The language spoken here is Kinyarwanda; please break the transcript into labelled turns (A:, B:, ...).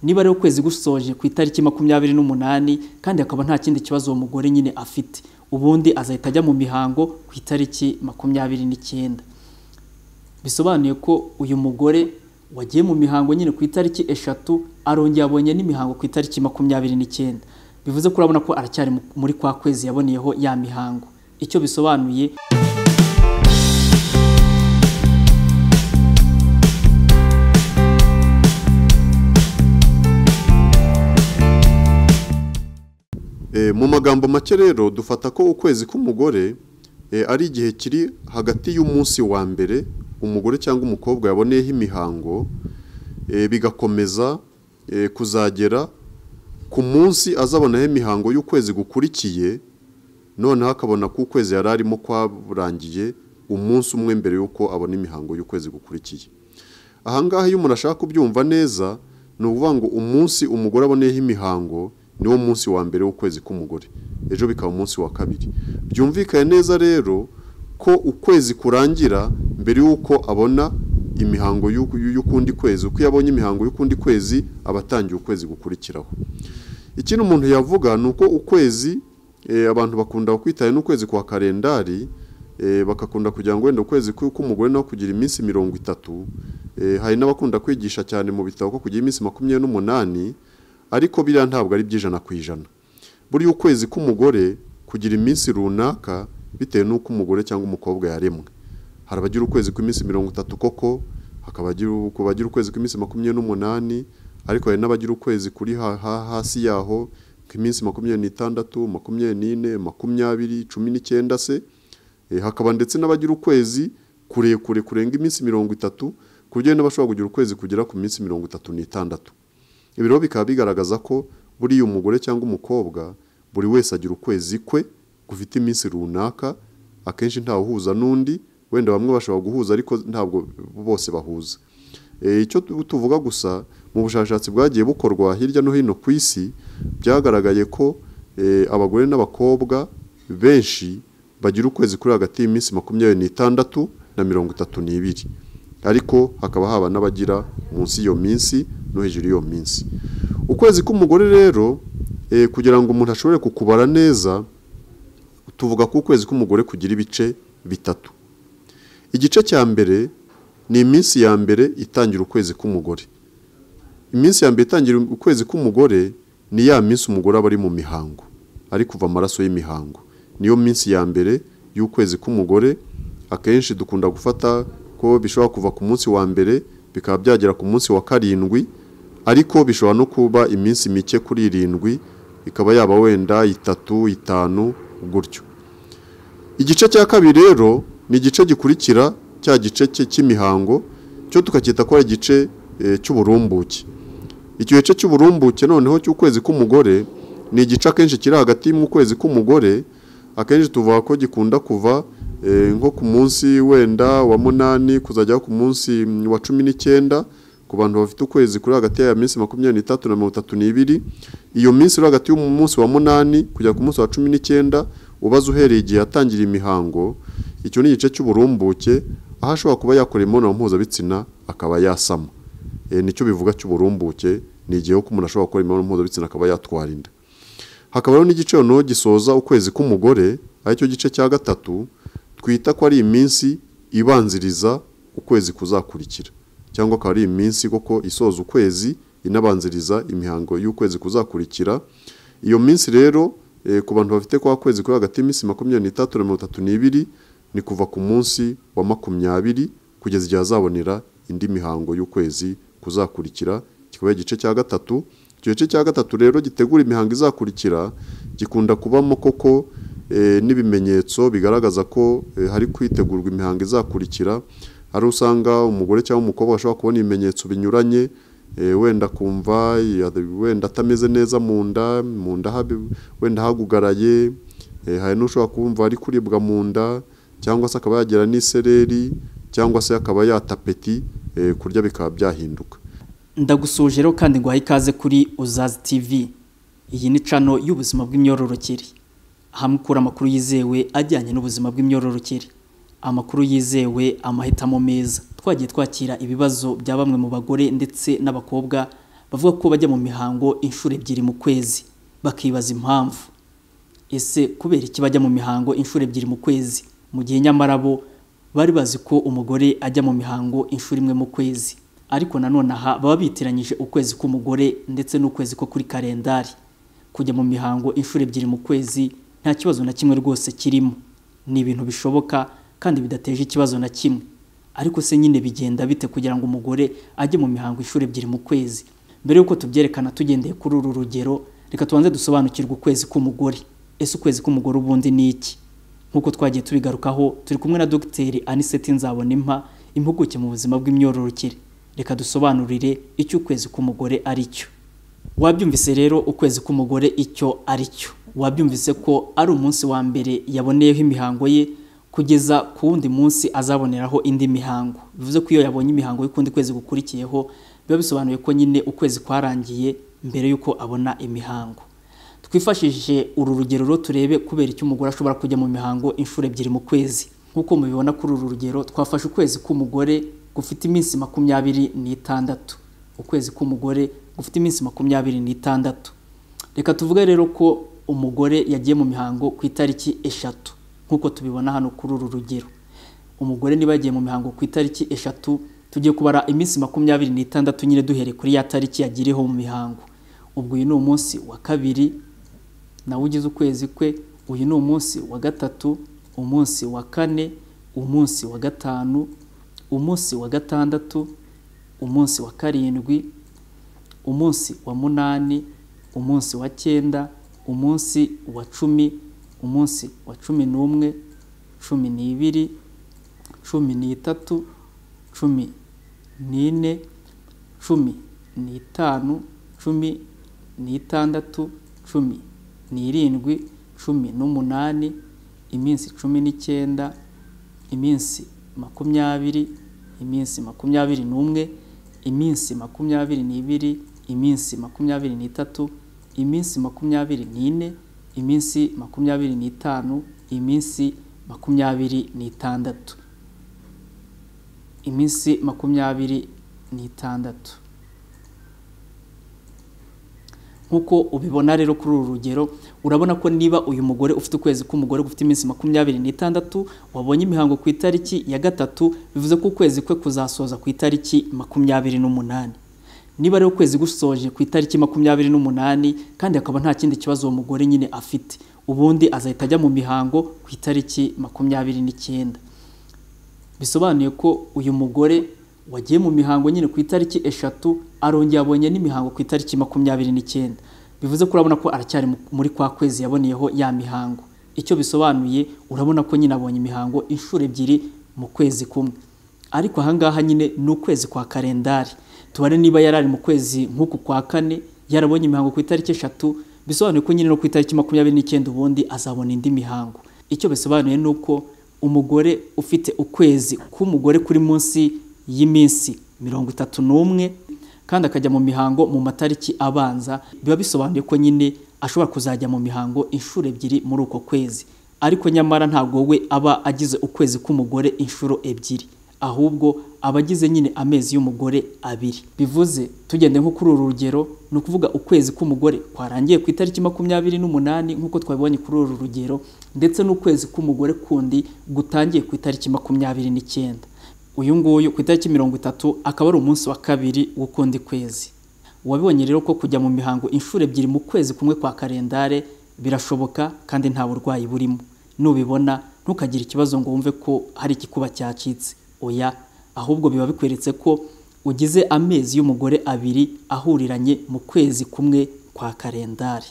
A: Niba rero ukwezi gusoje ku itariki 28 kandi akaba nta kindi kibazo uwo mugore nyine afite, ubundi azahita ajya mu mihango ku itariki 29. Bisobanuye ko uyu mugore wagiye mu mihango nyine ku itariki 3 arongeye abonye n'imihango ku itariki 29. Bivuze ko urabona ko aracyari muri kwa kwezi yaboneyeho ya mihango. Icyo bisobanuye
B: mu magambo make rero dufata ko ukwezi k'umugore ari igihe kiri hagati y'umunsi wa mbere umugore cyangwa umukobwa yaboneyeho imihango, bigakomeza kuzagera ku munsi azabonaho imihango y'ukwezi gukurikiye, noneho akabona ko ukwezi yari arimo kwarangiye umunsi umwe mbere y'uko abona imihango y'ukwezi gukurikiye. Ahangaha iyo umuntu ashaka kubyumva neza ni ukuvuga ngo umunsi umugore aboneyeho imihango niwo munsi wa mbere w'ukwezi k'umugore, ejo bikaba umunsi wa kabiri. Byumvikane neza rero ko ukwezi kurangira mbere y'uko abona imihango y'ukundi kwezi. Uko yabonye imihango y'ukundi kwezi aba atangiye ukwezi gukurikiraho. Ikindi umuntu yavuga ni uko ukwezi abantu bakunda kwitaye n'ukwezi kwa kalendari, bakakunda kugira ngo wenda ukwezi k'umugore naho kugira iminsi 30. Hari n'abakunda kwigisha cyane mu bitabo ko kugira iminsi 28, ariko biriya ntabwo ari 100%. Buri ukwezi k'umugore kugira iminsi runaka bitewe n'uko umugore cyangwa umukobwa yaremwe. Hari abagira ukwezi kw'iminsi 30 koko, hakaba abagira ukwezi kw'iminsi 28, ariko hari n'abagira ukwezi kuri hasi yaho nk'iminsi 26, 24, 20, 19 se. Hakaba ndetse n'abagira ukwezi kurekure kurenga iminsi 30, ku buryo n'abashobora kugira ukwezi kugera ku minsi 36. Ibi rero bikaba bigaragaza ko buriya umugore cyangwa umukobwa buri wese agira ukwezi kwe gufite iminsi runaka, akenshi ntawe uhuza n'undi, wenda bamwe bashobora guhuza ariko ntabwo bose bahuza. Icyo tuvuga gusa mu bushakashatsi bwagiye bukorwa hirya no hino ku isi, byagaragaye ko abagore n'abakobwa benshi bagira ukwezi kuri hagati y'iminsi 26 na 32, ariko hakaba haba n'abagira munsi y'iyo minsi no hejuru y'iyo minsi. Ukwezi k'umugore rero kugira ngo umuntu ashobore kukubara neza, tuvuga ko ukwezi k'umugore kugira ibice bitatu. Igice cya mbere ni iminsi ya mbere itangira ukwezi k'umugore. Iminsi ya mbere itangira ukwezi k'umugore ni ya minsi umugore aba ari mu mihango, ari kuva amaraso y'imihango. Niyo minsi ya mbere y'ukwezi k'umugore. Akenshi dukunda gufata ko bishobora kuva ku munsi wa mbere bikaba byagera ku munsi wa 7, ariko bishobora no kuba iminsi mike kuri 7, ikaba yaba wenda 3, 5 gutyo. Igice cya kabiri rero ni igice gikurikira cya gice cy'imihango, cyo tukacyita ko ari igice cy'uburumbuke. Icyo gice cy'uburumbuke noneho cy'ukwezi k'umugore ni igice akenshi kiri hagati mu kwezi k'umugore. Akenshi tuvuga ko gikunda kuva nko ku munsi wenda wa 8 kuzajya ku munsi wa 19 ku bantu bafite ukwezi kuri hagati ya minsi 23 na 32. Iyo minsi iri hagati y'umunsi wa 8 kujya ku munsi wa 19 ubaza uhereye igihe yatangira imihango, icyo ni igice cy'uburumbuke aho ashobora kuba yakora imibonano mpuzabitsina akaba yasama. Nicyo bivuga cy'uburumbuke, ni igihe ko umuntu ashobora gukora imibonano mpuzabitsina akaba yatwara inda. Hakaba rero n'igice noneho gisoza ukwezi k'umugore, aricyo gice cya gatatu twita ko ari iminsi ibanziriza ukwezi kuzakurikira, cyangwa akaba ari iminsi koko isoza ukwezi inabanziriza imihango y'ukwezi kuzakurikira. Iyo minsi rero ku bantu bafite kwa kwezi kuri hagati y'iminsi 23 na 32 ni kuva ku munsi wa 20 kugeza igihe azabonera indi mihango y'ukwezi kuzakurikira, kikaba igice cya gatatu. Icyo gice cya gatatu rero gitegura imihango izakurikira gikunda kubamo koko n'ibimenyetso bigaragaza ko hari kwitegurwa imihango izakurikira. Hari usanga umugore cyangwa umukobwa ashobora kubona ibimenyetso binyuranye, wenda kumva wenda atameze neza mu nda wenda hagugaraye, hari n'ushobora kumva ari kuribwa mu nda, cyangwa se akaba yagira n'isereri, cyangwa se akaba yatapeti, kurya bikaba byahinduka.
A: Ndagusuje rero kandi ngo ikaze kuri Uzazi TV. Iyi ni channel y'ubuzima bw'imyororokere, hamwe ukura amakuru yizewe ajyanye n'ubuzima bw'imyororokere, amakuru yizewe, amahitamo meza. Twagiye twakira ibibazo bya bamwe mu bagore ndetse n'abakobwa bavuga ko bajya mu mihango inshuro ebyiri mu kwezi, bakibaza impamvu. Ese kubera iki bajya mu mihango inshuro ebyiri mu kwezi, mu gihe nyamara bo bari bazi ko umugore ajya mu mihango inshuro imwe mu kwezi? Ariko nanone aha baba bitiranyije ukwezi k'umugore ndetse n'ukwezi ko kuri kalendari. Kujya mu mihango inshuro ebyiri mu kwezi nta kibazo na kimwe rwose kirimo, ni ibintu bishoboka kandi bidateje ikibazo na kimwe. Ariko se nyine bigenda bite kugira ngo umugore ajye mu mihango inshuro ebyiri mu kwezi? Mbere y'uko tubyerekana tugendeye kuri uru rugero, reka tubanze dusobanukirwe ukwezi k'umugore. Ese ukwezi k'umugore ubundi ni iki? Nk'uko twagiye tubigarukaho, turi kumwe na Dogiteri Aniseti Nzabonimpa, impuguke mu buzima bw'imyororokere. Reka dusobanurire icyo ukwezi k'umugore ari cyo. Wabyumvise rero ukwezi k'umugore icyo ari cyo. Wabyumvise ko ari umunsi wa mbere yaboneyeho imihango ye kugeza ku wundi munsi azaboneraho indi mihango. Bivuze ko iyo yabonye imihango y'ukundi kwezi gukurikiyeho, biba bisobanuye ko nyine ukwezi kwarangiye mbere y'uko abona imihango. Twifashishije uru rugero rero turebe kubera icyo umugore ashobora kujya mu mihango inshuro ebyiri mu kwezi. Nk'uko mubibona kuri uru rugero, twafashe ukwezi k'umugore gufite iminsi 26. Ukwezi k'umugore gufite iminsi 26. Reka tuvuge rero ko umugore yagiye mu mihango ku itariki 3, nk'uko tubibona hano kuri uru rugero. Umugore niba yagiye mu mihango ku itariki 3, tugiye kubara iminsi 26 nyine duhereye kuri ya tariki yagiriyeho mu mihango. Ubwo uyu ni umunsi wa kabiri nawe ugize ukwezi kwe, uyu ni umunsi wa gatatu, umunsi wa kane, umunsi wa gatanu, umunsi wa gatandatu, umunsi wa karindwi, umunsi wa munani, umunsi wa 9, umunsi wa 10, umunsi wa 11, 12, 13, 14, 15, 16, 17, 18, iminsi 19, iminsi 20, iminsi 21, iminsi 22, iminsi 23, iminsi 24, iminsi 25, iminsi 26. Iminsi 26. Nkuko ubibona rero kuri uru rugero, urabona ko niba uyu mugore ufite ukwezi k'umugore gufite iminsi 26 wabonye imihango ku itariki ya 3, bivuze ko ukwezi kwe kuzasoza ku itariki 28. Niba rero ukwezi gusoje ku itariki 28 kandi akaba nta kindi kibazo uwo mugore nyine afite, ubundi azahita ajya mu mihango ku itariki 29. Bisobanuye ko uyu mugore wagiye mu mihango nyine ku itariki 3 arongeye abonye n'imihango ku itariki 29. Bivuze ko urabona ko aracyari muri kwa kwezi yaboneyeho ya mihango. Icyo bisobanuye, urabona ko nyine abonye imihango inshuro ebyiri mu kwezi kumwe. Ariko ahangaha nyine ni ukwezi kwa kalendari. Tubare niba yarari mu kwezi nk'uku kwa kane yarabonye imihango ku itariki 3, bisobanuye ko nyine no ku itariki 29 ubundi azabona indi mihango. Icyo bisobanuye nuko umugore ufite ukwezi k'umugore kuri munsi y'iminsi 31 kandi akajya mu mihango mu matariki abanza, biba bisobanuye ko nyine ashobora kuzajya mu mihango inshuro ebyiri muri uko kwezi. Ariko nyamara ntabwo we aba agize ukwezi k'umugore inshuro ebyiri, ahubwo aba agize nyine amezi y'umugore abiri. Bivuze tugende nko kuri uru rugero, ni ukuvuga ukwezi k'umugore kwarangiye ku itariki 28 nk'uko twabibonye kuri uru rugero, ndetse n'ukwezi k'umugore kundi gutangiye ku itariki 29. Uyu nguyu ku itariki 30 akaba ari umunsi wa kabiri w'ukundi kwezi. Wabibonye rero ko kujya mu mihango inshuro ebyiri mu kwezi kumwe kwa kalendare birashoboka kandi nta burwayi burimo. Nubibona ntukagire ikibazo ngo wumve ko hari igikuba cyacitse. Oya, ahubwo biba bikweretse ko ugize amezi y'umugore abiri ahuriranye mu kwezi kumwe kwa kalendari.